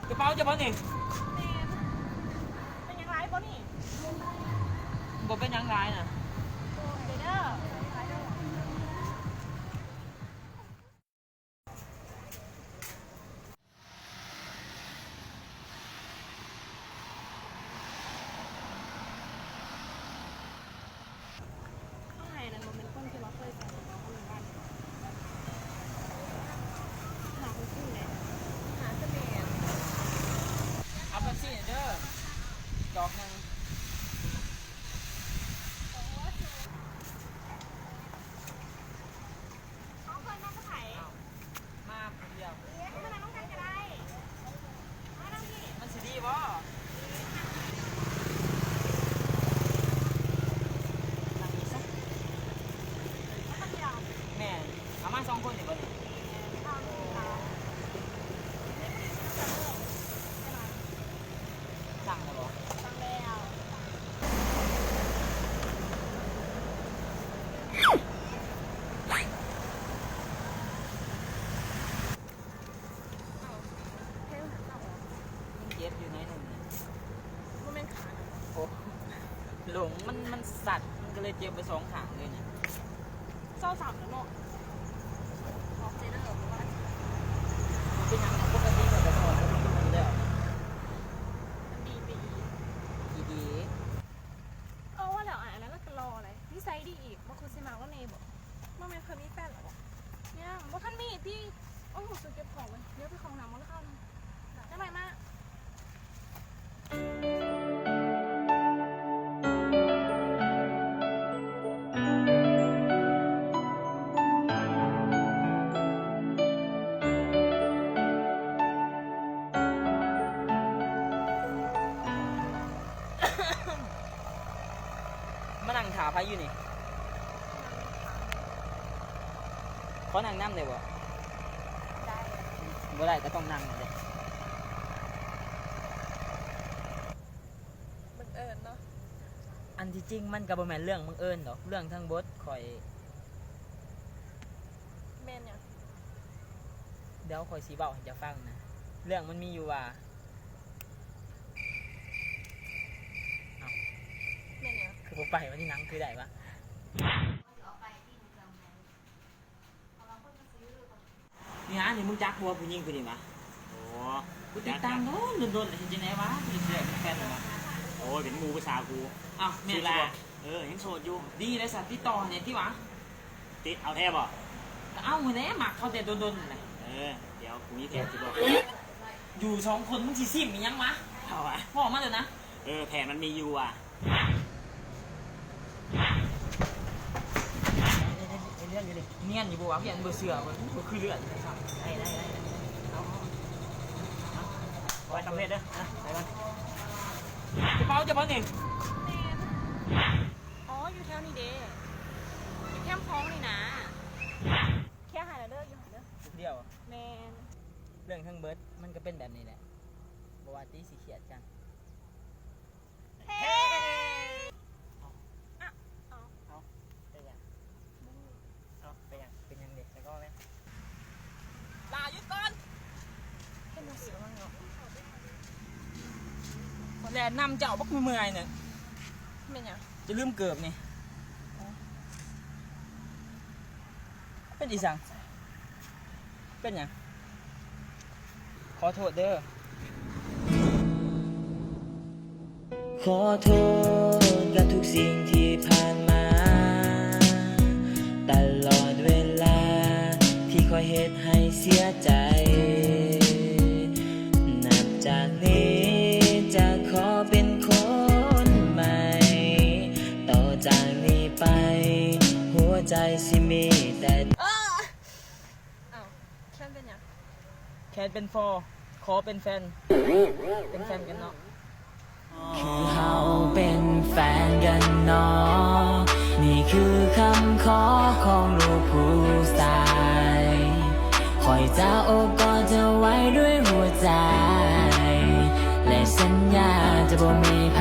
ກະເປົາເຈົ້າບໍ່ນີ້? ແມ່ນ. ເປັນຫຍັງຫຼາຍບໍ່ນີ້? ບໍ່ເປັນຫຍັງຫຼາຍນະ. ໂອເຄເດີ. ເຮົາໃຫ້ນັ້ນບໍ່ແມ່ນຄົນທີ່ວ່າເຄີຍໃສ່ກະເປົາເງິນບ້ານ. ໜ້າຄຸ້ນໆເດ. ໜ້າຈະແມ່ນ. ເອົາເປັບຊີເດີ ຈອກໜຶ່ງ. ເອົາເພິ່ນມາກັບໃຜ? ເອົ້າ ມາຜູ້ດຽວ. ມານັ່ງນຳກັນກະໄດ້. ມານັ່ງພີ້. ມັນຊິດີບໍ່? ນັ່ງນີ້ຊະ. ມາຄົນດຽວ? ແມ່ນ. ເອົາມາສອງຄົນນີ້ບໍ່ນີ້? ແມ່ນ. ເອົານີ້ລະ. ສັ່ງແລ້ວບໍ່? ສັ່ງແລ້ວ. ເອົ້າ ແພງຫາເກົ່າ. ມັນເຈັບຢູ່ໜ້ອຍໜຶ່ງ. ບໍ່ແມ່ນຂານະ. ໂອ້ ຫຼົງ ມັນ ມັນສັດ ມັນກະເລີຍເຈັບໄປສອງຂ້າງເລີຍນະ. ຊາວສາມແລ້ວເນາະ. ຂອບໃຈເດີ ບໍ່ວ່າ. ມັນເປັນຫຍັງ ປົກກະຕິຂ້ອຍກະຖອດແລ້ວ ມັນດີໄປອີກ. ດີໆ. ເອີ ວ່າແລ້ວ ອັນນັ້ນລະກະຫຼໍ່ຫຼາຍ ນິໄສດີອີກ. ບໍ່ຄືຊິມັກລາວແນ່ບໍ? ບໍ່ແມ່ນເພິ່ນມີແຟນແລ້ວບໍ? ຍັງ ບໍ່ທັນມີຕິ. ໂອ້ ສຸດເກັບຂອງເລີຍ. ດຽວໄປເຂົ້າຫ້ອງນ້ຳກ່ອນ ລະເຂົ້ານຳ. ຈັ່ງໃດມາ. ມານັ່ງຖ້າໃຜຢູ່ນີ້? ຂໍນັ່ງນຳໄດ້ບໍ່? ໄດ້. ບໍ່ໄດ້ກະຕ້ອງນັ່ງແຫຼະ. ບັງເອີນເນາະ. ອັນທີ່ຈິງມັນກະບໍ່ແມ່ນເລື່ອງບັງເອີນດອກ ເລື່ອງທັງໝົດຂ້ອຍ. ແມ່ນຫຍັງ? ດຽວຂ້ອຍຊິເວົ້າໃຫ້ເຈົ້າຟັງນະ. ເລື່ອງມັນມີຢູ່ວ່າ. ເອົ້າ ແມ່ນຫຍັງ? ຄືບໍ່ໄປວະ ນີ້ນັ່ງຄືໄດ້ວະ. ນີ້ຫາ ນີ້ ມຶງຈັກບໍ່ ຜູ້ຍິງຜູ້ນີ້ຫວາ? ໂອ້ ກູຕິດຕາມດົນໆ ເຮັດຈັ່ງໃດຫວາ ກູຊິໄດ້ເປັນແຟນມັນຫວາ? ໂອ້ຍ ເປັນໝູ່ຜູ້ສາວກູ. ອ້າວ ແມ່ນບໍ່? ເອີ ຍັງໂສດຢູ່. ດີແລ້ວຊັ້ນ ຕິດຕໍ່ແດ່ຕິຫວາ. ຕິດ ເອົາແທ້ບໍ່? ກະເອົາຫັ້ນແຫຼະ ມັກເຂົາແຕ່ດົນໆຫັ້ນແຫຼະ. ເອີ ດຽວກູມີແຜນຊິບອກ. ຢູ່ສອງຄົນ ມຶງຊິຊິມອີ່ຫຍັງຫວາ? ເອົາຫວາ? ບອກມາເລີຍນະ. ເອີ ແຜນມັນມີຢູ່ຫວາ. ນຽນຢູ່ບໍ່ຫວາ? ພຽງບໍ່ເຊື່ອ ບໍ່ຄືເລື່ອງ. ໄດ້ ໄດ້ ໄດ້ ເອົາ ເອົາ ເອົາໄວ້ສຳເລັດເດີ. ໃສ່ກ່ອນ. ກະເປົາເຈົ້າບໍ່ນີ້? ແມ່ນ. ອໍ ຢູ່ແຖວນີ້ເດ ຢູ່ແຄມຂອງນີ້ນາ. ເຄຍໃຫ້ແລ້ວເດີ ຢູ່ຫັ້ນເດີ. ຜູ້ດຽວ? ແມ່ນ. ເລື່ອງທັງເບິດມັນກະເປັນແບບນີ້ແຫຼະ ບໍ່ວ່າຕິຊິຄຽດກັນ. ເອີ ເອົ້າ ເອົ້າ ເປັນຫຍັງ? ບໍ່ຮູ້. ເອົ້າ ເປັນຫຍັງ? ເປັນຫຍັງເດ? ແລ້ວກໍແມ່ນ ຫຼ້າ ຢຸດກ່ອນ. ເຫັນບໍ່ເສືອມັນເນາະ ແລ່ນນຳເຈົ້າບັກເມື່ອຍໆ ນີ້. ແມ່ນຫຍັງ? ຈະລືມເກີບນີ້. ອໍ ເປັນອີ່ສັງ? ເປັນຫຍັງ? ຂໍໂທດເດີ. ຂໍໂທດກັບທຸກສິ່ງທີ່ຜ່ານມາ ຕະຫຼອດເວລາທີ່ຂ້ອຍເຮັດໃຫ້ເສຍໃຈ. ນັບຈາກນີ້ຈະຂໍເປັນຄົນໃໝ່. ຕໍ່ຈາກນີ້ໄປ ຫົວໃຈຊິມີແຕ່ ເອີ ອ້າວ ແຄນເປັນຫຍັງ? ແຄນເປັນຟໍ ຂໍເປັນແຟນ ເປັນແຟນກັນເນາະ. ຄືເຮົາເປັນແຟນກັນເນາະ ນີ້ຄືຄຳຂໍຂອງລູກຜູ້ຊາຍ. ຂ້ອຍຈະໂອບກອດເຈົ້າໄວ້ດ້ວຍຫົວໃຈ ແລະ ສັນຍາຈະບໍ່ມີໃຜ